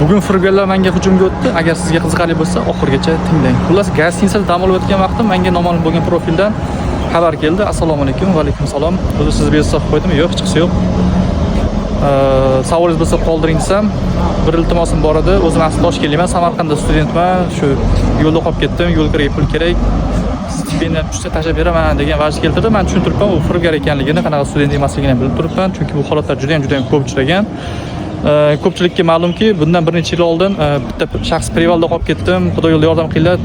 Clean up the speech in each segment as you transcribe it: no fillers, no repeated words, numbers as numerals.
Bugun firibgarlar menga hujumga o'tdi. Agar sizga qiziqarli bo'lsa, oxirigacha tinglang. Xullas, гостиница da dam olayotgan vaqtim menga noma'lum bo'lgan profildan xabar keldi. "Assalomu alaykum." "Va alaykum assalom." "O'zi sizni bezovta qilib qo'ydimi?" "Yo'q, hechqisi yo'q. Savolingiz bo'lsa, qoldiring", desam, "Bir iltimosim bor edi. O'zim asli Toshkentlikman, Samarqandda studentman. Shu yo'lda qolib ketdim, yo'l kiraga pul kerak. Stipendiya tushsa, tashlab beraman", degan vaj keltirdi. Men tushuntiribman, u firibgar ekanligini, qanaqa student emasligini ham bilib turibman, chunki bu holatlar juda ham, juda ham ko'p uchragan. Ko'pchilikka ma'lumki, bundan bir necha yil oldin bitta shaxs "Перевал da qolib ketdim, Xudo yo'lida yordam qilinglar,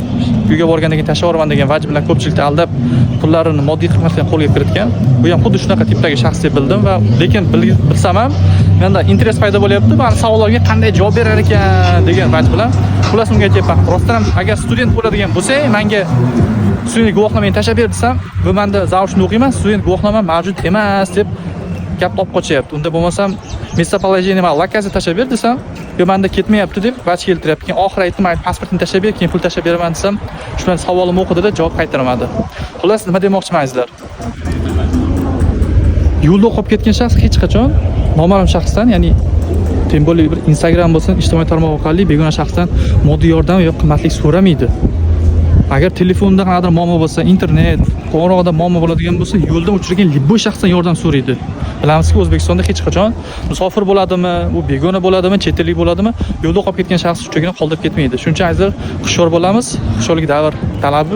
uyga borgandan keyin tashlab yuboraman" degan vaj bilan ko'pchilikni aldab, pullarini moddiy qimmatga qo'lga kiritgan. Bu ham xuddi shunaqa tipdagi shaxs deb bildim va lekin bilsam ham menda интерес paydo bo'lyapti, mani savollarga qanday javob berar ekan degan vaj bilan. Xullas, unga aytyapman, rostdan ham agar student bo'ladigan bo'lsang, manga student guvohnomangni tashlab ber desam, "Bu manda заочно o'qiyman, student guvohnoma mavjud emas", deb gap olib qochyapti. Unda bo'lmasam местоположение, lokatsiya tashlab ber desam, "Yo'q, manda ketmayapti", deb vaj keltiryapti. Keyin oxiri aytdim, "Mayli, pasportini tashlab ber, keyin pul tashlab beraman", desam, shu bilan savolimni o'qidida, javob qaytarmadi. Xullas, nima demoqchiman, azizlar? Yo'lda qolib ketgan shaxs hech qachon noma'lum shaxsdan, ya'ni тем более bir Instagram bo'lsin, ijtimoiy tarmoq orqali begona shaxsdan moddiy yordam yo qimmatlik so'ramaydi. Agar telefonda qanaqadir muammo bo'lsa, internet, qo'ng'iroqda muammo bo'ladigan bo'lsa, yo'lda uchragan любой shaxsdan yordam so'raydi. Bilamizki, O'zbekistonda hech qachon musofir bo'ladimi, u begona bo'ladimi, chet ellik bo'ladimi, yo'lda qolib ketgan shaxs shunchagina qoldirib ketmaydi. Shuning uchun, azizlar, hushyor bo'lamiz. Hushyorlik davr talabi.